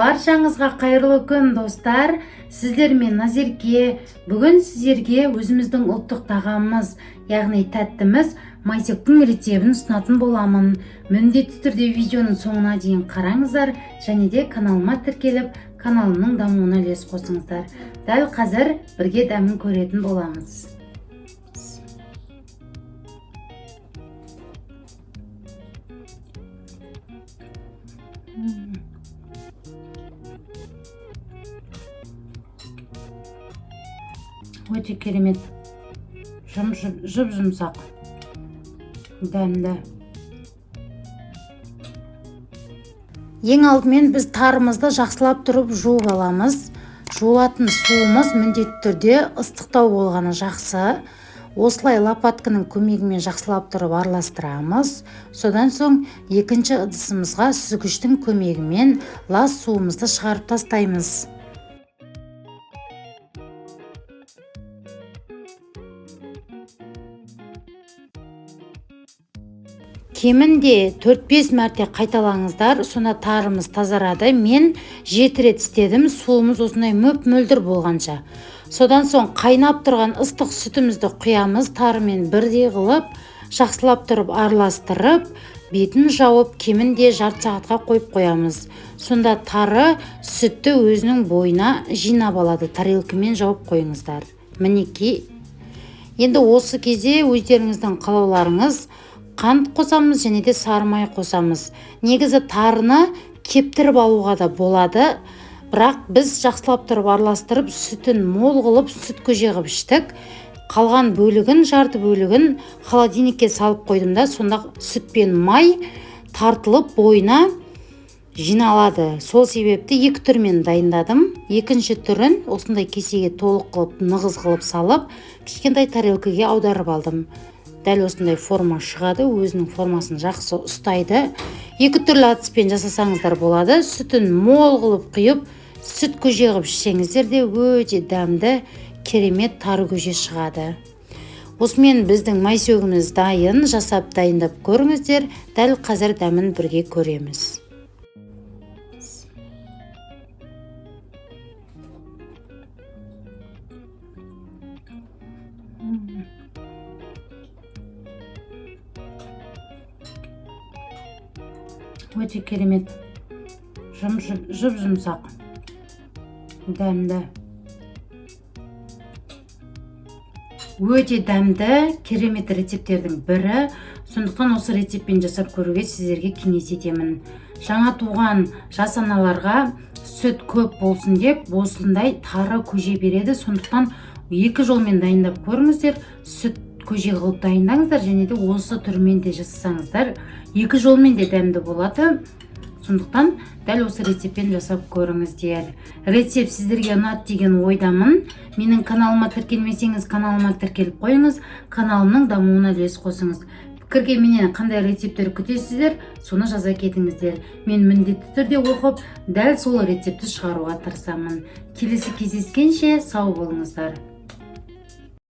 Баршаңызға қайырлы күн, достар! Сіздермен Назерке. Бүгін сіздерге өзіміздің ұлттық тағамымыз, яғни тәттіміз майсөктің рецебін ұсынатын боламын. Міндетті түрде видеоның соңына дейін қараңыздар және де каналыма тіркеліп, каналымның дамуына үлес қосыңыздар. Дәл қазір бірге дәмін көретін боламыз. Өте керемет, жұп-жұмсақ, дәмді. Ең алдымен біз тарымызды жақсылап тұрып жуып аламыз. Жуылатын суымыз міндетті түрде ыстықтау болғаны жақсы. Осылай лопатканың көмегімен жақсылап тұрып араластырамыз. Содан соң екінші ыдысымызға сүзгіштің көмегімен лас суымызды шығарып тастаймыз. Кемінде 4-5 мәрте қайталаңыздар, сонда тарымыз тазарады. Мен 7 рет істедім, суымыз осындай мөп-мөлдір болғанша. Содан соң қайнап тұрған ыстық сүтімізді құямыз, тарымен бірдей қылып, жақсылап тұрып араластырып, бетін жауып, кемінде жарты сағатқа қойып қоямыз. Сонда тары сүтті өзінің бойына жинап алады. Тарелкамен жауып қойыңыздар. Мінекей. Енді осы кезде өздеріңіздің қалауларыңыз, қант қосамыз және де сары май қосамыз. Негізі тарыны кептіріп алуға да болады, бірақ біз жақсылап тұрып араластырып, сүтін мол қылып сүт көже қылып іштік. Қалған бөлігін, жарты бөлігін холодильникке салып қойдым да, сонда сүт пен май тартылып бойына жиналады. Сол себепті екі түрмен дайындадым. Екінші түрін осындай кесеге толық қылып, нығыз қылып салып, кішкентай тарелкаге аударып алдым. Дәл осындай форма шығады, өзінің формасын жақсы ұстайды. Екі түрлі әдіспен жасасаңыздар болады. Сүтін мол қылып құйып, сүт көже қылып ішсеңіздер де өте дәмді, керемет тары көже шығады. Осымен біздің майсөгіміз дайын. Жасап дайындап көріңіздер. Дәл қазір дәмін бірге көреміз. Өте керемет, жұп-жұмсақ, дәмді. Өте дәмді, керемет рецепттердің бірі. Сондықтан осы рецептпен жасап көруге сіздерге кеңес етемін. Жаңа туған жас аналарға сүт көп болсын деп осындай тары көже береді. Сондықтан екі жолмен дайындап көріңіздер. Сүт көже қылып дайындаңыздар және де осы түрмен де жасасаңыздар, екі жолмен де дәмді болады. Сондықтан дәл осы рецептпен жасап көріңіздер. Рецепт сіздерге ұнады деген ойдамын. Менің каналыма тіркелмесеңіз, каналыма тіркеліп қойыңыз, каналымның дамуына үлес қосыңыз. Пікірге менен қандай рецепттер күтесіздер, соны жаза кетіңіздер. Мен міндетті түрде оқып, дәл сол рецептті шығаруға тырысамын. Келесі кездескенше сау болыңыздар.